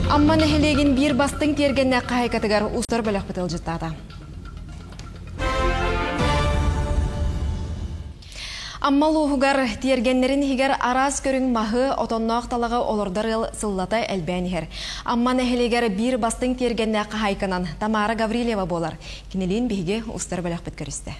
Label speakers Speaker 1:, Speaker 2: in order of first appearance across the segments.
Speaker 1: Амма нэһилиэгин биир бастыҥ тиэргэннээх хаһайкатыгар устар бөлөхпүт ыалдьыттаата. Амма улууһугар тиэргэннэрин иһигэр араас көрүҥ маһы, отонноох талаҕы олордор ыал сыллата элбээн иһэр. Амма нэһилиэгэр биир бастыҥ тиэргэннээх хаһаайканан Тамара Гаврильева буолар. Кинилиин биһиги устар бөлөхпүт көрүстэ.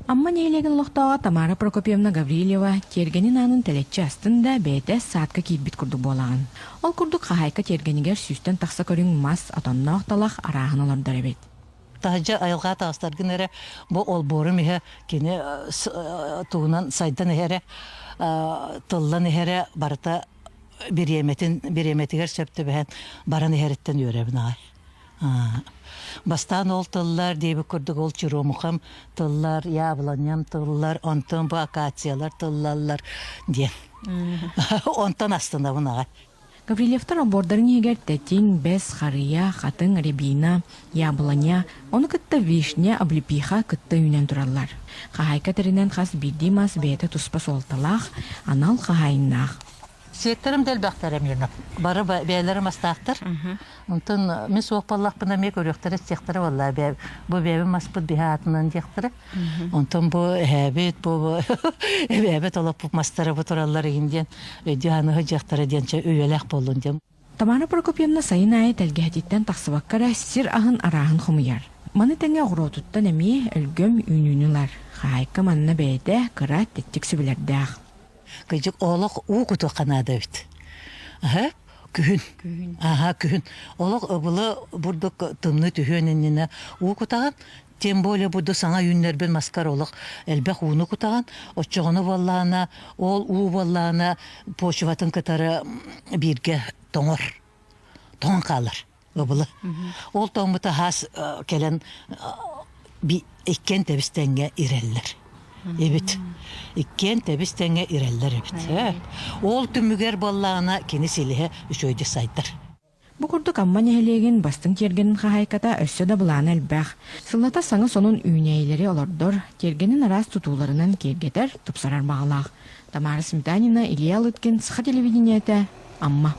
Speaker 2: Амма нэһилиэгин олохтооҕо Тамара Прокопьевна Гаврильева тиэргэнин аанын тэлэччи астын да, бэйэтэ саадка киирбит курдук буолаҕын. Ол курдук хаһаайка тиэргэнигэр сүүстэн тахса көрүҥ мас, отонноох талах арааһын олордор эбит.
Speaker 3: Таһырдьа айылҕа таҕыстаргын эрэ бу олбуорум иһэ кини тугунан сайдан иһэрэ, тыллан иһэрэ барыта бириэмэтин бириэмэтигэр сөп түбэһэн баран иһэриттэн үөрэбин аҕай. Бастаан ол тыллар диэбит курдук ол чуруомухам тыллар, яблоням тыллар, онтон бу акациялар тыллаллар диэн. Онтон астынабын аҕай.
Speaker 2: Гаврильевтар олбуордарын иһигэр тэтиҥ, бэс, харыйа, хатыҥ, рябина, яблоня, ону кытта вишня, облепиха кытта үүнэн тураллар. Хаһаайка тэринэн хас биирдии мас бэйэтэ туспа суолталаах, анал хаһаайыннаах.
Speaker 3: Сиэттэрим да элбэхтэр эмиэ. Бары бэйэлэрэ мастаахтар. Онтон мин суох буоллахпына эмиэ көрүөхтэрэ истиэхтэрэ буолла. Бу бэйэбин маспыт биһи аатынан диэхтэрэ. Онтон бу эһээбит, бу эбээбит олоппут мастара бу тураллар игин диэн өйдүү аныһы дьахтара диэн чэ үйэлээх буоллун диэн.
Speaker 2: Тамара Прокопьевна сайын аайы тэлгэһэтиттэн тахсыбакка эрэ сир аһын арааһын хомуйар. Маны тэҥэ оҕуруотуттан эмиэ өлгөм үүнүүнү ылар. Хаһаайка манна бэйэтэ кыра тэттик сүбэлэрдээх.
Speaker 3: Кыдьык олох уу кутуохха наада эбит. Аһа, күһүн. Аха, күһүн. Олох ыбылы бурдук тымныы түһүөн иннинэ уу кутаҕын, Тем более буду саҥа үүннэрбин маскар олох элбэх ууну кутаҕын, оччоҕуна буоллаҕына ол уу буоллаҕына почватын кытары бииргэ тоҥор, тоҥон хаалар ыбылы. Ол тоҥмута хаас кэлэн иккиэн тэбис тэҥҥэ ирэллэр эбит. Иккиэн тэбис тэҥҥэ ирэллэр эбит. Ол түмүгэр буоллаҕына кини силиһэ үчүгэйдик сайдар.
Speaker 2: Бу курдук Амма нэһилиэгин бастыҥ тиэргэнин хаһаайката өссө да былаана элбэх. Сыллата саҥа сонун үүнээйилэри олордор, тиэргэнин араас тутууларынан киэргэтэр, тупсарар баҕалаах. Тамара Сметанина, Илья Лыткин, Саха телевидениетэ, Амма.